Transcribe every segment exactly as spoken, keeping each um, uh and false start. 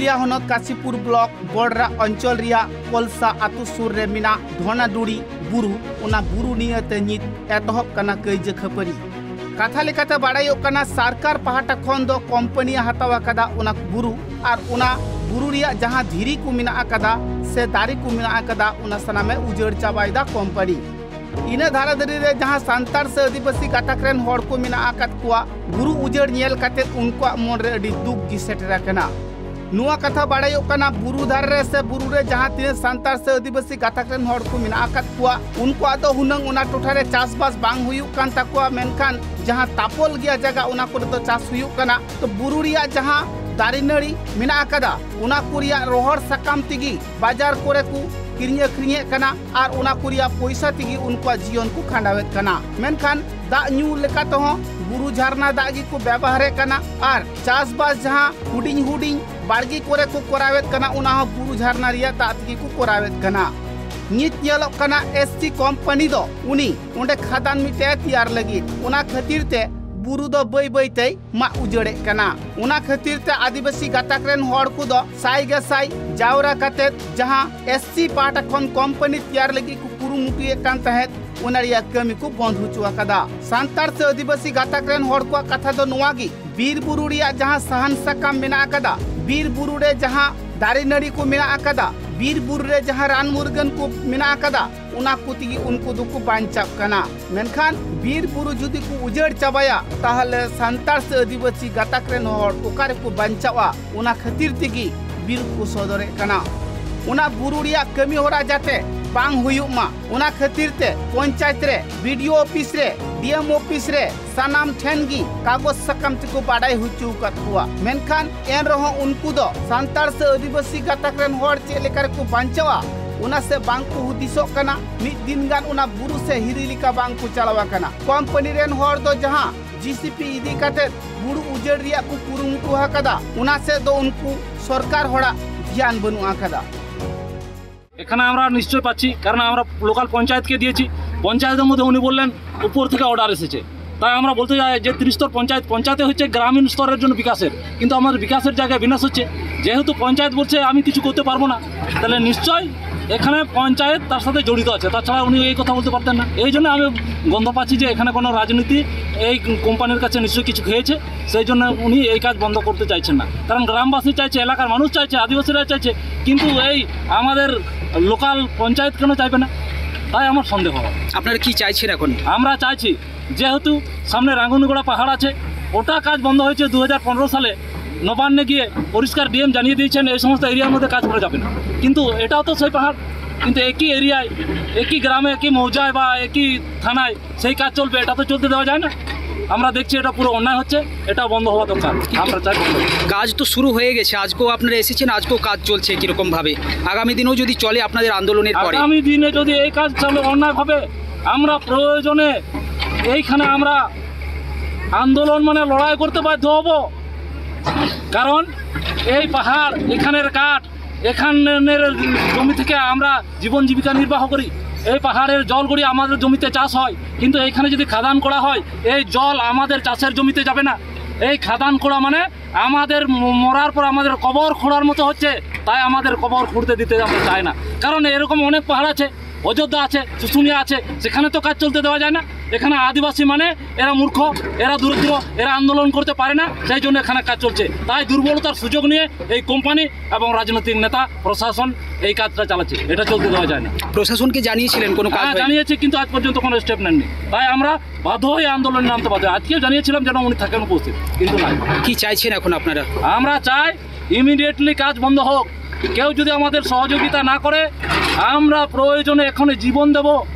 ᱯᱩᱨᱩᱞᱤᱭᱟ ᱦᱚᱱᱚᱛ ᱠᱟᱥᱤᱯᱩᱨ ᱵᱞᱚᱠ ᱵᱚᱲᱨᱟ ᱚᱧᱪᱚᱞ ᱨᱮᱭᱟᱜ ᱠᱚᱞᱥᱟ ᱟᱹᱛᱩ ᱥᱩᱨ ᱨᱮ ᱢᱮᱱᱟᱜ ᱰᱷᱚᱱᱟᱰᱩᱲᱤ ᱵᱩᱨᱩ, ᱚᱱᱟ ᱵᱩᱨᱩ ᱱᱤᱭᱟᱹᱛᱮ ᱧᱤᱛ ᱮᱛᱚᱦᱚᱵ ᱠᱟᱱᱟ ᱠᱟᱹᱭᱡᱟᱹ ᱠᱷᱟᱹᱯᱟᱹᱨᱤ᱾ ᱠᱟᱛᱷᱟ ᱞᱮᱠᱟᱛᱮ ᱵᱟᱲᱟᱭᱚᱜ ᱠᱟᱱᱟ, ᱥᱚᱨᱠᱟᱨ ᱯᱟᱦᱴᱟ ᱠᱷᱚᱱ ᱫᱚ ᱠᱳᱢᱯᱟᱱᱤᱭ ᱦᱟᱛᱟᱣ ᱟᱠᱟᱫᱟ ᱚᱱᱟ ᱵᱩᱨᱩ, ᱟᱨ ᱚᱱᱟ ᱵᱩᱨᱩ ᱨᱮᱭᱟᱜ ᱡᱟᱦᱟᱸ ᱫᱷᱤᱨᱤ ᱠᱚ ᱢᱮᱱᱟᱜ ᱟᱠᱟᱫᱟ ᱥᱮ ᱫᱟᱨᱮ ᱠᱚ ᱢᱮᱱᱟᱜ ᱟᱠᱟᱫᱟ, ᱚᱱᱟ ᱥᱟᱱᱟᱢᱮ ᱩᱡᱟᱹᱲ ᱪᱟᱵᱟᱭᱮᱫᱟ ᱠᱳᱢᱯᱟᱱᱤ᱾ ᱤᱱᱟᱹ ᱫᱷᱟᱨᱟ ᱫᱷᱟᱨᱤ ᱨᱮ ᱡᱟᱦᱟᱸ ᱥᱟᱱᱛᱟᱲ ᱥᱮ ᱟᱹᱫᱤᱵᱟᱹᱥᱤ ᱜᱟᱛᱟᱠ ᱨᱮᱱ ᱦᱚᱲ ᱠᱚ ᱢᱮᱱᱟᱜ ᱟᱠᱟᱫ ᱠᱚᱣᱟ, ᱵᱩᱨᱩ ᱩᱡᱟᱹᱲ ᱧᱮᱞ ᱠᱟᱛᱮ ᱩᱱᱠᱩᱣᱟᱜ ᱢᱚᱱ ᱨᱮ ᱟᱹᱰᱤ ᱫᱩᱠ ᱜᱮ ᱥᱮᱴᱮᱨ ᱟᱠᱟᱱᱟ᱾ ᱱᱚᱣᱟ ᱠᱟᱛᱷᱟ ᱵᱟᱲᱟᱭᱚᱜ ᱠᱟᱱᱟ, ᱵᱩᱨᱩ ᱫᱷᱟᱨᱮ ᱨᱮ ᱥᱮ ᱵᱩᱨᱩ ᱨᱮ ᱡᱟᱦᱟᱸ ᱛᱤᱱᱟᱹᱜ ᱥᱟᱱᱛᱟᱲ ᱥᱮ ᱟᱹᱫᱤᱵᱟᱹᱥᱤ ᱜᱟᱛᱟᱠ ᱨᱮᱱ ᱦᱚᱲ ᱠᱚ ᱢᱮᱱᱟᱜ ᱟᱠᱟᱫ ᱠᱚᱣᱟ, ᱩᱱᱠᱩᱣᱟᱜ ᱫᱚ ᱦᱩᱱᱟᱹᱝ ᱚᱱᱟ ᱴᱚᱴᱷᱟ ᱨᱮ ᱪᱟᱥᱵᱟᱥ ᱵᱟᱝ ᱦᱩᱭᱩᱜ ᱠᱟᱱ ᱛᱟᱠᱚᱣᱟ, ᱢᱮᱱᱠᱷᱟᱱ ᱡᱟᱦᱟᱸ ᱛᱟᱯᱚᱞ ᱜᱮᱭᱟ ᱡᱟᱭᱜᱟ, ᱚᱱᱟ ᱠᱚᱨᱮ ᱫᱚ ᱪᱟᱥ ᱦᱩᱭᱩᱜ ᱠᱟᱱᱟ᱾ ᱛᱚ, ᱵᱩᱨᱩ ᱨᱮᱭᱟᱜ ᱡᱟᱦᱟᱸ ᱫᱟᱨᱮ ᱱᱟᱹᱲᱤ ᱢᱮᱱᱟᱜ ᱟᱠᱟᱫᱟ, ᱚᱱᱟ ᱠᱚ ᱨᱮᱭᱟᱜ ᱨᱚᱦᱚᱲ ᱥᱟᱠᱟᱢ ᱛᱮᱜᱮ ᱵᱟᱡᱟᱨ ᱠᱚᱨᱮ ᱠᱚ ᱠᱤᱨᱤᱧ ᱟᱹᱠᱷᱨᱤᱧᱮᱫ ᱠᱟᱱᱟ ᱟᱨ ᱚᱱᱟ ᱠᱚ ᱨᱮᱭᱟᱜ ᱯᱚᱭᱥᱟ ᱛᱮᱜᱮ ᱩᱱᱠᱩᱣᱟᱜ ᱡᱤᱭᱚᱱ ᱠᱚ ᱠᱷᱟᱸᱰᱟᱣᱮᱫ ᱠᱟᱱᱟ᱾ ᱢᱮᱱᱠᱷᱟᱱ ᱫᱟᱜ ᱧᱩ ᱞᱮᱠᱟ ᱛᱮᱦᱚᱸ ᱵᱩᱨᱩ ᱡᱷᱟᱨᱱᱟ ᱫᱟᱜ ᱜᱮᱠᱚ ᱵᱮᱵᱚᱦᱟᱨᱮᱫ ᱠᱟᱱᱟ ᱟᱨ ᱪᱟᱥᱵᱟᱥ ᱡᱟᱦᱟᱸ ᱦᱩᱰᱤᱧ ᱦᱩᱰᱤᱧ ᱵᱟᱲᱜᱮ ᱠᱚᱨᱮ ᱠᱚ ᱠᱚᱨᱟᱣᱮᱫ ᱠᱟᱱᱟ, ᱚᱱᱟ ᱦᱚᱸ ᱵᱩᱨᱩ ᱡᱷᱟᱨᱱᱟ ᱨᱮᱭᱟᱜ ᱫᱟᱜ ᱛᱮᱜᱮ ᱠᱚ ᱠᱚᱨᱟᱣᱮᱫ ᱠᱟᱱᱟ᱾ ᱱᱤᱛ ᱧᱮᱞᱚᱜ ᱠᱟᱱᱟ, ᱮᱥ ᱥᱤ ᱠᱳᱢᱯᱟᱱᱤ ᱫᱚ ᱩᱱᱤ ᱚᱸᱰᱮ ᱠᱷᱟᱫᱟᱱ ᱢᱤᱫᱴᱮᱡ ᱮ ᱛᱮᱭᱟᱨ ᱞᱟᱹᱜᱤᱫ, ᱚᱱᱟ ᱠᱷᱟᱹᱛᱤᱨ ᱛᱮ ᱵᱩᱨᱩ ᱫᱚ ᱵᱟᱹᱭ ᱵᱟᱹᱭ ᱛᱮᱭ ᱢᱟᱜ ᱩᱡᱟᱹᱲᱮᱫ ᱠᱟᱱᱟ᱾ ᱚᱱᱟ ᱠᱷᱟᱹᱛᱤᱨ ᱛᱮ ᱟᱹᱫᱤᱵᱟᱹᱥᱤ ᱜᱟᱛᱟᱠ ᱨᱮᱱ ᱦᱚᱲ ᱠᱚᱫᱚ ᱥᱟᱭ ᱜᱮ ᱥᱟᱭ ᱡᱟᱣᱨᱟ ᱠᱟᱛᱮ ᱡᱟᱦᱟᱸ ᱮᱥ ᱥᱤ ᱯᱟᱦᱴᱟ ᱠᱷᱚᱱ ᱠᱳᱢᱯᱟᱱᱤ ᱛᱮᱭᱟᱨ ᱞᱟᱹᱜᱤᱫ ᱠᱚ ᱠᱩᱨᱩᱢᱩᱴᱩᱭᱮᱫ ᱠᱟᱱ ᱛᱟᱦᱮᱸᱫ, ᱚᱱᱟ ᱨᱮᱭᱟᱜ ᱠᱟᱹᱢᱤ ᱠᱚ ᱵᱚᱱᱫ ᱦᱚᱪᱚ ᱟᱠᱟᱫᱟ᱾ ᱥᱟᱱᱛᱟᱲ ᱥᱮ ᱟᱹᱫᱤᱵᱟᱹᱥᱤ ᱜᱟᱛᱟᱠ ᱨᱮᱱ ᱦᱚᱲ ᱠᱚᱣᱟᱜ ᱠᱟᱛᱷᱟ ᱫᱚ ᱱᱚᱣᱟ ᱜᱮ, ᱵᱤᱨ ᱵᱩᱨᱩ ᱨᱮᱭᱟᱜ ᱡᱟᱦᱟᱸ ᱥᱟᱦᱟᱱ ᱥᱟᱠᱟᱢ ᱢᱮᱱᱟᱜ ᱟᱠᱟᱫᱟ, ᱵᱤᱨ ᱵᱩᱨᱩ ᱨᱮ ᱡᱟᱦᱟᱸ ᱫᱟᱨᱮ ᱱᱟᱹᱲᱤ ᱠᱚ ᱢᱮᱱᱟᱜ ᱟᱠᱟᱫᱟ, ᱵᱤᱨ ᱵᱩᱨᱩ ᱨᱮ ᱡᱟᱦᱟᱸ ᱨᱟᱱ ᱢᱩᱨᱜᱟᱹᱱ ᱠᱚ ᱢᱮᱱᱟᱜ ᱟᱠᱟᱫᱟ, ᱚᱱᱟ ᱠᱚ ᱛᱮᱜᱮ ᱩᱱᱠᱩ ᱫᱚᱠᱚ ᱵᱟᱧᱪᱟᱜ ᱠᱟᱱᱟ᱾ ᱢᱮᱱᱠᱷᱟᱱ ᱵᱤᱨ ᱵᱩᱨᱩ ᱡᱩᱫᱤ ᱠᱚ ᱩᱡᱟᱹᱲ ᱪᱟᱵᱟᱭᱟ, ᱛᱟᱦᱚᱞᱮ ᱥᱟᱱᱛᱟᱲ ᱥᱮ ᱟᱹᱫᱤᱵᱟᱹᱥᱤ ᱜᱟᱛᱟᱠ ᱨᱮᱱ ᱦᱚᱲ ᱚᱠᱟ ᱨᱮᱠᱚ ᱵᱟᱧᱪᱟᱜᱼᱟ? ᱚᱱᱟ ᱠᱷᱟᱹᱛᱤᱨ ᱛᱮᱜᱮ ᱵᱤᱨ ᱠᱚ ᱥᱚᱫᱚᱨᱮᱫ ᱠᱟᱱᱟ᱾ ᱚᱱᱟ ᱵᱩᱨᱩ ᱨᱮᱭᱟᱜ ᱠᱟᱹᱢᱤ ᱦᱚᱨᱟ ᱡᱟᱛᱮ ᱵᱟᱝ ᱦᱩᱭᱩᱜ ᱢᱟ, ᱚᱱᱟ ᱠᱷᱟᱹᱛᱤᱨ ᱛᱮ ᱯᱚᱧᱪᱟᱭᱮᱛ ᱨᱮ, ᱵᱤ ᱰᱤ ᱳ ᱚᱯᱷᱤᱥ ᱨᱮ, ᱰᱤ ᱮᱢ ᱚᱯᱷᱤᱥ ᱨᱮ ᱥᱟᱱᱟᱢ ᱴᱷᱮᱱ ᱜᱮ ᱠᱟᱜᱚᱡᱽ ᱥᱟᱠᱟᱢ ᱛᱮᱠᱚ ᱵᱟᱰᱟᱭ ᱦᱚᱪᱚ ᱟᱠᱟᱫ ᱠᱚᱣᱟ᱾ ᱢᱮᱱᱠᱷᱟᱱ ᱮᱱ ᱨᱮᱦᱚᱸ ᱩᱱᱠᱩ ᱫᱚ ᱥᱟᱱᱛᱟᱲ ᱥᱮ ᱟᱹᱫᱤᱵᱟᱹᱥᱤ ᱜᱟᱛᱟᱠ ᱨᱮᱱ ᱦᱚᱲ ᱪᱮᱫ ᱞᱮᱠᱟ ᱨᱮᱠᱚ ᱵᱟᱧᱪᱟᱣᱟ, ᱚᱱᱟ ᱥᱮ ᱵᱟᱝ ᱠᱚ ᱦᱩᱫᱤᱥᱚᱜ ᱠᱟᱱᱟ᱾ ᱢᱤᱫ ᱫᱤᱱ ᱜᱟᱱ ᱚᱱᱟ ᱵᱩᱨᱩ ᱥᱮ ᱦᱤᱨᱤ ᱞᱮᱠᱟ ᱵᱟᱝ ᱠᱚ ᱪᱟᱞᱟᱣ ᱟᱠᱟᱱᱟ᱾ ᱠᱳᱢᱯᱟᱱᱤ ᱨᱮᱱ ᱦᱚᱲ ᱫᱚ ᱡᱟᱦᱟᱸ ᱡᱤ ᱥᱤ ᱯᱤ ᱤᱫᱤ ᱠᱟᱛᱮ ᱵᱩᱨᱩ ᱩᱡᱟᱹᱲ ᱨᱮᱭᱟᱜ ᱠᱚ ᱠᱩᱨᱩᱢᱩᱴᱩ ᱟᱠᱟᱫᱟ, ᱚᱱᱟ ᱥᱮᱫ ᱫᱚ ᱩᱱᱠᱩ ᱥᱚᱨᱠᱟᱨ ᱦᱚᱲᱟᱜ ᱫᱷᱮᱭᱟᱱ ᱵᱟᱹᱱᱩᱜ ᱟᱠᱟᱫᱟ᱾ এখানে আমরা নিশ্চয় পাচ্ছি, কারণ আমরা লোকাল পঞ্চায়েতকে দিয়েছি। পঞ্চায়েতের মধ্যে উনি বললেন উপর থেকে অর্ডার এসেছে। তাই আমরা বলতে চাই যে ত্রিস্তর পঞ্চায়েত, পঞ্চায়েতে হচ্ছে গ্রামীণ স্তরের জন্য বিকাশের, কিন্তু আমাদের বিকাশের জায়গায় বিনাশ হচ্ছে। যেহেতু পঞ্চায়েত বলছে আমি কিছু করতে পারবো না, তাহলে নিশ্চয় এখানে পঞ্চায়েত তার সাথে জড়িত আছে, তাছাড়া উনি এই কথা বলতে পারতেন না। এই জন্য আমি গন্ধ পাচ্ছি যে এখানে কোনো রাজনীতি এই কোম্পানির কাছে নিশ্চয়ই কিছু খেয়েছে, সেই জন্য উনি এই কাজ বন্ধ করতে চাইছেন না। কারণ গ্রামবাসী চাইছে, এলাকার মানুষ চাইছে, আদিবাসীরা চাইছে, কিন্তু এই আমাদের লোকাল পঞ্চায়েত কেন চাইবে না? তাই আমার সন্দেহ হয়। আপনারা কি চাইছেন এখন? আমরা চাইছি, যেহেতু সামনে রাঙ্গুনিগোড়া পাহাড় আছে, ওটা কাজ বন্ধ হয়েছে দু হাজার পনেরো সালে নবান্নে গিয়ে, পরিষ্কার ডিএম জানিয়ে দিয়েছেন এই সমস্ত এরিয়ার মধ্যে কাজ করা যাবে না। কিন্তু এটাও তো সেই পাহাড়, কিন্তু একই এরিয়ায়, একই গ্রামে, একই মৌজায় বা একই থানায় সেই কাজ চলবে, এটা তো চলতে দেওয়া যায় না। আমরা দেখছি এটা পুরো অন্যায় হচ্ছে, এটা বন্ধ হওয়া দরকার। আমরা চাই বন্ধ হোক। কাজ তো শুরু হয়ে গেছে, আজকেও আপনারা এসেছেন, আজকেও কাজ চলছে কীরকমভাবে? আগামী দিনেও যদি চলে আপনাদের আন্দোলনের পরে? আগামী দিনে যদি এই কাজ চলে অন্যায়ভাবে, আমরা প্রয়োজনে এইখানে আমরা আন্দোলন মানে লড়াই করতে বাধ্য হব। কারণ এই পাহাড়, এখানের কাঠ, এখানের জমি থেকে আমরা জীবন জীবিকা নির্বাহ করি। এই পাহাড়ের জল গড়িয়ে আমাদের জমিতে চাষ হয়, কিন্তু এইখানে যদি খাদান করা হয়, এই জল আমাদের চাষের জমিতে যাবে না। এই খাদান করা মানে আমাদের ম- মরার পর আমাদের কবর খোঁড়ার মতো হচ্ছে, তাই আমাদের কবর খুঁড়তে দিতে আমরা চাই না। কারণ এরকম অনেক পাহাড় আছে, অযোধ্যা আছে, শুশুনিয়া আছে, সেখানে তো কাজ চলতে দেওয়া যায় না। এখানে আদিবাসী মানে এরা মূর্খ, এরা দরিদ্র, এরা আন্দোলন করতে পারে না, সেই জন্য এখানে কাজ চলছে। তাই দুর্বলতার সুযোগ নিয়ে এই কোম্পানি এবং রাজনৈতিক নেতা, প্রশাসন এই কাজটা চালাচ্ছে, এটা চলতে দেওয়া যায় না। প্রশাসনকে জানিয়েছিলেন কোনো কাজ হ্যাঁ, হয়নি? জানিয়েছি, কিন্তু আজ পর্যন্ত কোনো স্টেপ নেননি। তাই আমরা বাধ্য হয়ে আন্দোলনে নামতে বাধ্য হই। আজকেও জানিয়েছিলাম যেন উনি থাকেন উপস্থিত, কিন্তু নাই। কি চাইছেন এখন আপনারা? আমরা চাই ইমিডিয়েটলি কাজ বন্ধ হোক। কেউ যদি আমাদের সহযোগিতা না করে, আমরা প্রয়োজনে এখানে জীবন দেব,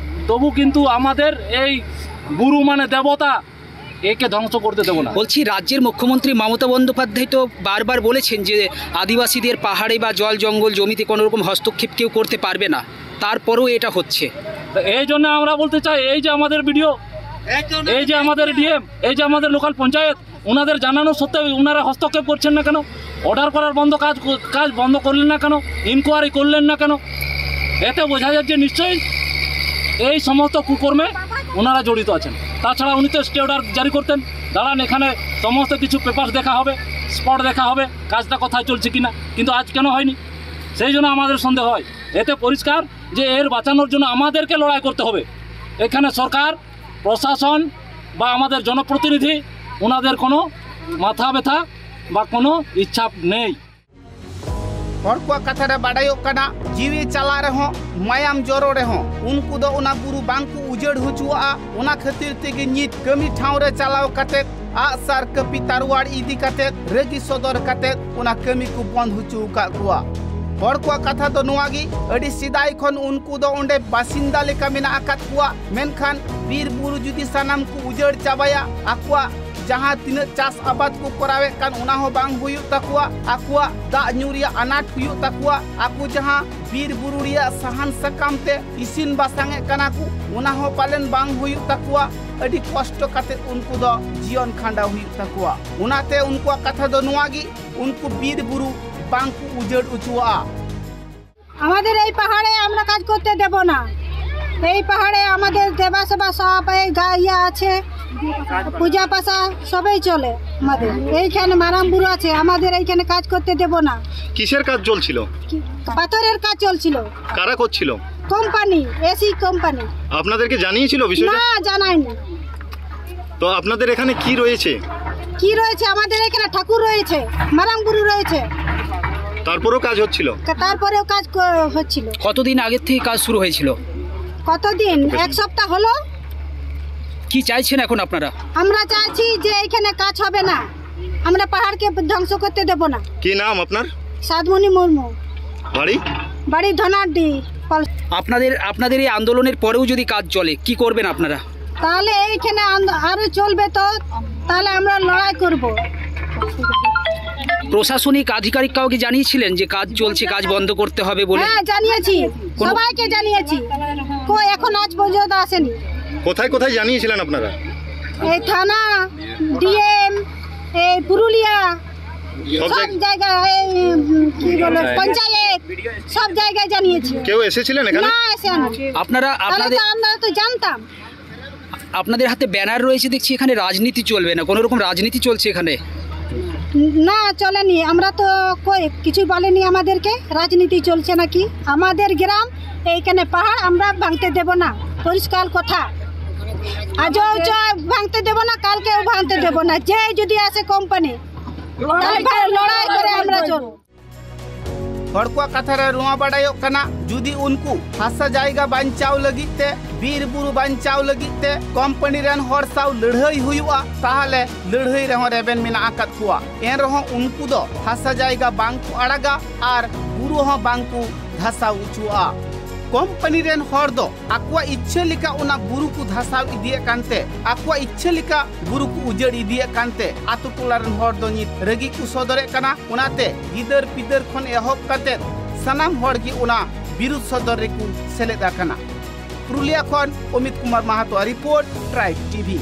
তবু কিন্তু আমাদের এই গুরু মানে দেবতা, একে ধ্বংস করতে দেবো না। বলছি, রাজ্যের মুখ্যমন্ত্রী মমতা বন্দ্যোপাধ্যায় তো বারবার বলেছেন যে আদিবাসীদের পাহাড়ে বা জল জঙ্গল জমিতে কোনো রকম হস্তক্ষেপ কেউ করতে পারবে না, তারপরেও এটা হচ্ছে। তো এই জন্য আমরা বলতে চাই, এই যে আমাদের বিডিও, এই যে আমাদের ডিএম, এই যে আমাদের লোকাল পঞ্চায়েত, ওনাদের জানানো সত্ত্বেও ওনারা হস্তক্ষেপ করছেন না কেন? অর্ডার করার বন্ধ কাজ, কাজ বন্ধ করলেন না কেন? ইনকোয়ারি করলেন না কেন? এতে বোঝা যাচ্ছে নিশ্চয়ই এই সমস্ত কুকর্মে ওনারা জড়িত আছেন। তাছাড়া উনি তো স্টে অর্ডার জারি করতেন, দাঁড়ান, এখানে সমস্ত কিছু পেপার দেখা হবে, স্পট দেখা হবে, কাজটা কোথায় চলছে কিনা, কিন্তু আজ কেন হয়নি? সেই জন্য আমাদের সন্দেহ হয়। এতে পরিষ্কার যে এর বাঁচানোর জন্য আমাদেরকে লড়াই করতে হবে। এখানে সরকার, প্রশাসন বা আমাদের জনপ্রতিনিধি, ওনাদের কোনো মাথা ব্যথা বা কোনো ইচ্ছা নেই। ᱦᱚᱲ ᱠᱚᱣᱟᱜ ᱠᱟᱛᱷᱟ ᱨᱮ ᱵᱟᱰᱟᱭᱚᱜ ᱠᱟᱱᱟ, ᱡᱤᱣᱤ ᱪᱟᱞᱟᱜ ᱨᱮᱦᱚᱸ, ᱢᱟᱭᱟᱢ ᱡᱚᱨᱚ ᱨᱮᱦᱚᱸ, ᱩᱱᱠᱩ ᱫᱚ ᱚᱱᱟ ᱵᱩᱨᱩ ᱵᱟᱝ ᱠᱚ ᱩᱡᱟᱹᱲ ᱦᱚᱪᱚᱣᱟᱜᱼᱟ᱾ ᱚᱱᱟ ᱠᱷᱟᱹᱛᱤᱨ ᱛᱮᱜᱮ ᱱᱤᱛ ᱠᱟᱹᱢᱤ ᱴᱷᱟᱶ ᱨᱮ ᱪᱟᱞᱟᱣ ᱠᱟᱛᱮ, ᱟᱜ ᱥᱟᱨ ᱠᱟᱹᱯᱤ ᱛᱟᱨᱣᱟᱲ ᱤᱫᱤ ᱠᱟᱛᱮ, ᱨᱟᱹᱜᱤ ᱥᱚᱫᱚᱨ ᱠᱟᱛᱮ ᱚᱱᱟ ᱠᱟᱹᱢᱤ ᱠᱚ ᱵᱚᱱᱫ ᱦᱚᱪᱚ ᱟᱠᱟᱫ ᱠᱚᱣᱟ᱾ ᱦᱚᱲ ᱠᱚᱣᱟᱜ ᱠᱟᱛᱷᱟ ᱫᱚ ᱱᱚᱣᱟ ᱜᱮ, ᱟᱹᱰᱤ ᱥᱮᱫᱟᱭ ᱠᱷᱚᱱ ᱩᱱᱠᱩ ᱫᱚ ᱚᱸᱰᱮ ᱵᱟᱥᱤᱱᱫᱟ ᱞᱮᱠᱟ ᱢᱮᱱᱟᱜ ᱟᱠᱟᱫ ᱠᱚᱣᱟ, ᱢᱮᱱᱠᱷᱟᱱ ᱵᱤᱨ ᱵᱩᱨᱩ ᱡᱩᱫᱤ ᱥᱟᱱᱟᱢ ᱠᱚ ᱩᱡᱟᱹᱲ ᱪᱟᱵᱟᱭᱟ, ᱟᱠᱚᱣᱟᱜ ᱡᱟᱦᱟᱸ ᱛᱤᱱᱟᱹᱜ ᱪᱟᱥ ᱟᱵᱟᱫ ᱠᱚ ᱠᱚᱨᱟᱣᱮᱫ ᱠᱟᱱ, ᱚᱱᱟ ᱦᱚᱸ ᱵᱟᱝ ᱦᱩᱭᱩᱜ ᱛᱟᱠᱚᱣᱟ᱾ ᱟᱠᱚᱣᱟᱜ ᱫᱟᱜ ᱧᱩ ᱨᱮᱭᱟᱜ ᱟᱱᱟᱴ ᱦᱩᱭᱩᱜ ᱛᱟᱠᱚᱣᱟ᱾ ᱟᱠᱚ ᱡᱟᱦᱟᱸ ᱵᱤᱨ ᱵᱩᱨᱩ ᱨᱮᱭᱟᱜ ᱥᱟᱦᱟᱱ ᱥᱟᱠᱟᱢ ᱛᱮ ᱤᱥᱤᱱ ᱵᱟᱥᱟᱝ ᱮᱫ ᱠᱟᱱᱟ ᱠᱚ, ᱚᱱᱟ ᱦᱚᱸ ᱯᱟᱞᱮᱱ ᱵᱟᱝ ᱦᱩᱭᱩᱜ ᱛᱟᱠᱚᱣᱟ᱾ ᱟᱹᱰᱤ ᱠᱚᱥᱴᱚ ᱠᱟᱛᱮ ᱩᱱᱠᱩ ᱫᱚ ᱡᱤᱭᱚᱱ ᱠᱷᱟᱸᱰᱟᱣ ᱦᱩᱭᱩᱜ ᱛᱟᱠᱚᱣᱟ᱾ ᱚᱱᱟᱛᱮ ᱩᱱᱠᱩᱣᱟᱜ ᱠᱟᱛᱷᱟ ᱫᱚ ᱱᱚᱣᱟ ᱜᱮ, ᱩᱱᱠᱩ ᱵᱤᱨ ᱵᱩᱨᱩ ᱵᱟᱝ ᱠᱚ ᱩᱡᱟᱹᱲ ᱦᱚᱪᱚᱣᱟᱜᱼᱟ᱾ আমাদের এই পাহাড়ে আমরা কাজ করতে দেব না। এই পাহাড়ে আমাদের দেবা সেবা সব, এই গা ইয়ে আছে, পূজা পাশা সবই চলে। আমাদের এইখানে মারাম বুরু আছে, আমাদের এইখানে কাজ করতে দেব না। কিসের কাজ চলছিল? কি, পাথরের কাজ চলছিল। কারা করছিল? Company, AC company. আপনাদেরকে জানিয়েছিল বিষয়টা? না, জানায়নি। তো আপনাদের এখানে কি রয়েছে? কি রয়েছে? আমাদের এখানে ঠাকুর রয়েছে, মারাম বুরু রয়েছে। তারপরেও কাজ হচ্ছিল? তারপরেও কাজ ক- হচ্ছিল। কতদিন আগের থেকে কাজ শুরু হয়েছিল? কতদিন? এক সপ্তাহ হলো। কি চাইছেন এখন আপনারা? আমরা চাইছি যে এখানে কাজ হবে না, আমরা পাহাড়কে ধ্বংস করতে দেব না। কি নাম আপনার? সাদমণি মুর্মু, বাড়ি? বাড়ি ধনাড্ডি। পাল- আপনাদের আপনাদের এই আন্দোলনের পরেও যদি কাজ চলে, কি করবেন আপনারা? তাহলে এইখানে আন্দো- আরো চলবে তো, তাহলে আমরা লড়াই করব। প্রশাসনিক আধিকারিক কাউকে জানিয়েছিলেন যে কাজ চলছে, কাজ বন্ধ করতে হবে বলে? হ্যাঁ, জানিয়েছি, সবাইকে জানিয়েছি। কই এখন আজ পর্যন্ত আসেনি। কোথায় কোথায় জানিয়েছিলেন আপনারা? এই থানা, ডিএম, এই পুরুলিয়া, সব সব জায়গায়? জায়গায়, এই উম, কি বলে, পঞ্চায়েত, সব জায়গায় জানিয়েছি। কেউ এসেছিলেন এখানে? না, আসেনি। আপনারা তাহলে আপনাদের তো আমরা তো জানতাম। আপনাদের হাতে ব্যানার রয়েছে, দেখছি এখানে রাজনীতি চলবে না, কোনো রকম রাজনীতি চলছে এখানে? না, চলেনি। আমরা তো কই কিছু বলেনি আমাদেরকে রাজনীতি চলছে নাকি। আমাদের গ্রাম, এইখানে পাহাড় আমরা ভাঙতে দেব না, পরিষ্কার কথা। আজও চ-, ভাঙতে দেব না, কালকেও ভাঙতে দেব না। যে যদি আসে কোম্পানি, তাহলে ভাই লড়াই করে আমরা চলব। ᱦᱚᱲ ᱠᱚᱣᱟᱜ ᱠᱟᱛᱷᱟ ᱨᱮ ᱱᱚᱣᱟ ᱵᱟᱰᱟᱭᱚᱜ ᱠᱟᱱᱟ, ᱡᱩᱫᱤ ᱩᱱᱠᱩ ᱦᱟᱥᱟ ᱡᱟᱭᱜᱟ ᱵᱟᱧᱪᱟᱣ ᱞᱟᱹᱜᱤᱫ ᱛᱮ, ᱵᱤᱨ ᱵᱩᱨᱩ ᱵᱟᱧᱪᱟᱣ ᱞᱟᱹᱜᱤᱫ ᱛᱮ ᱠᱳᱢᱯᱟᱱᱤ ᱨᱮᱱ ᱦᱚᱲ ᱥᱟᱶ ᱞᱟᱹᱲᱦᱟᱹᱭ ᱦᱩᱭᱩᱜᱼᱟ, ᱛᱟᱦᱚᱞᱮ ᱞᱟᱹᱲᱦᱟᱹᱭ ᱨᱮᱦᱚᱸ ᱨᱮᱵᱮᱱ ᱢᱮᱱᱟᱜ ᱟᱠᱟᱫ ᱠᱚᱣᱟ᱾ ᱮᱱ ᱨᱮᱦᱚᱸ ᱩᱱᱠᱩ ᱫᱚ ᱦᱟᱥᱟ ᱡᱟᱭᱜᱟ ᱵᱟᱝ ᱠᱚ ᱟᱲᱟᱜᱟ ᱟᱨ ᱵᱩᱨᱩ ᱦᱚᱸ ᱵᱟᱝ ᱠᱚ ᱫᱷᱟᱥᱟᱣ ᱦᱚᱪᱚᱣᱟᱜᱼᱟ᱾ ᱠᱳᱢᱯᱟᱱᱤ ᱨᱮᱱ ᱦᱚᱲ ᱫᱚ ᱟᱠᱚᱣᱟᱜ ᱤᱪᱪᱷᱟᱹ ᱞᱮᱠᱟ ᱚᱱᱟ ᱵᱩᱨᱩ ᱠᱚ ᱫᱷᱟᱥᱟᱣ ᱤᱫᱤᱭᱮᱫ ᱠᱟᱱᱛᱮ, ᱟᱠᱚᱣᱟᱜ ᱤᱪᱪᱷᱟᱹ ᱞᱮᱠᱟ ᱵᱩᱨᱩ ᱠᱚ ᱩᱡᱟᱹᱲ ᱤᱫᱤᱭᱮᱫ ᱠᱟᱱᱛᱮ, ᱟᱛᱳ ᱴᱚᱞᱟ ᱨᱮᱱ ᱦᱚᱲ ᱫᱚ ᱱᱤᱛ ᱨᱟᱹᱜᱤ ᱠᱚ ᱥᱚᱫᱚᱨᱮᱫ ᱠᱟᱱᱟ᱾ ᱚᱱᱟᱛᱮ ᱜᱤᱫᱟᱹᱨ ᱯᱤᱫᱟᱹᱨ ᱠᱷᱚᱱ ᱮᱦᱚᱵ ᱠᱟᱛᱮ ᱥᱟᱱᱟᱢ ᱦᱚᱲ ᱜᱮ ᱚᱱᱟ ᱵᱤᱨᱩᱫ ᱥᱚᱫᱚᱨ ᱨᱮᱠᱚ ᱥᱮᱞᱮᱫ ᱟᱠᱟᱱᱟ᱾ ᱯᱩᱨᱩᱞᱤᱭᱟ ᱠᱷᱚᱱ ᱚᱢᱤᱛ ᱠᱩᱢᱟᱨ ᱢᱟᱦᱟᱛᱚ ᱨᱤᱯᱳᱨᱴ, ᱴᱨᱟᱭᱤᱵᱽ ᱴᱤᱵᱷᱤ᱾